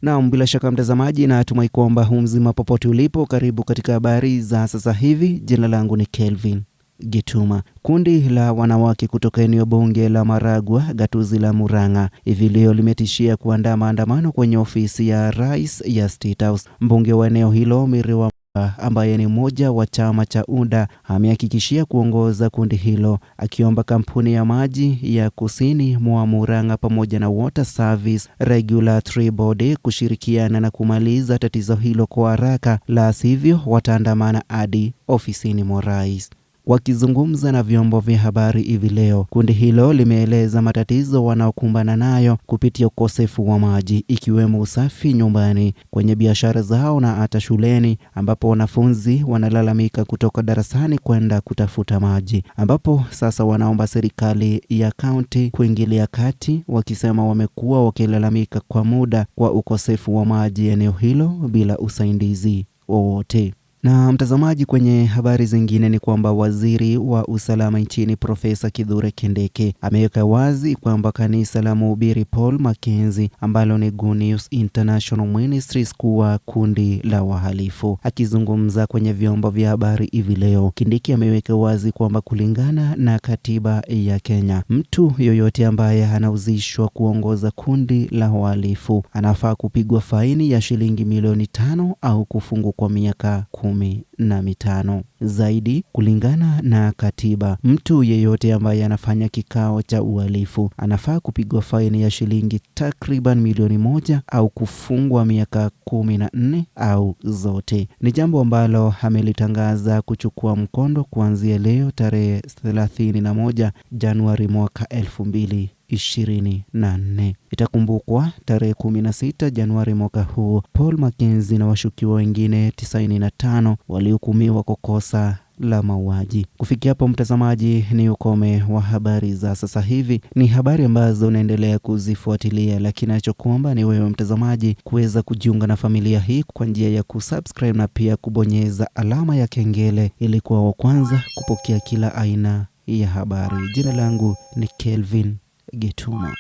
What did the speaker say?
Naam, bila shaka mtazamaji, natumai kwamba hu mzima popote ulipo. Karibu katika habari za sasa hivi. Jina langu ni Kelvin Gituma. Kundi la wanawake kutoka eneo bunge la Maragua, gatuzi la Murang'a, hivi leo limetishia kuandaa maandamano kwenye ofisi ya rais ya State House. Mbunge wa eneo hilo Miriwa ambaye ni mmoja wa chama cha UDA amehakikishia kuongoza kundi hilo, akiomba kampuni ya maji ya kusini mwa Murang'a pamoja na Water Service Regulatory Board kushirikiana na kumaliza tatizo hilo kwa haraka, la sivyo wataandamana hadi ofisini mwa rais. Wakizungumza na vyombo vya habari hivi leo, kundi hilo limeeleza matatizo wanaokumbana nayo kupitia ukosefu wa maji, ikiwemo usafi nyumbani, kwenye biashara zao na hata shuleni, ambapo wanafunzi wanalalamika kutoka darasani kwenda kutafuta maji, ambapo sasa wanaomba serikali ya kaunti kuingilia kati, wakisema wamekuwa wakilalamika kwa muda kwa ukosefu wa maji eneo hilo bila usaidizi wowote. Na mtazamaji, kwenye habari zingine ni kwamba waziri wa usalama nchini Profesa Kithure Kindiki ameweka wazi kwamba kanisa la mhubiri Paul Mackenzie ambalo ni Good News International Ministries kuwa kundi la wahalifu. Akizungumza kwenye vyombo vya habari hivi leo, Kindiki ameweka wazi kwamba kulingana na katiba ya Kenya, mtu yoyote ambaye anahusishwa kuongoza kundi la wahalifu anafaa kupigwa faini ya shilingi milioni 5 au kufungwa kwa miaka 15. Zaidi, kulingana na katiba, mtu yeyote ambaye anafanya kikao cha uhalifu anafaa kupigwa faini ya shilingi takriban milioni 1 au kufungwa miaka 14 au zote. Ni jambo ambalo amelitangaza kuchukua mkondo kuanzia leo tarehe 31 Januari mwaka 2024. Itakumbukwa tarehe 16 Januari mwaka huu Paul Mackenzie na washukiwa wengine 95 walihukumiwa kwa kosa la mauaji. Kufikia hapo, mtazamaji, ni ukome wa habari za sasa hivi. Ni habari ambazo unaendelea kuzifuatilia, lakini nachokuomba ni wewe mtazamaji kuweza kujiunga na familia hii kwa njia ya kusubscribe na pia kubonyeza alama ya kengele ili kuwa wa kwanza kupokea kila aina ya habari. Jina langu ni Kelvin Gituma.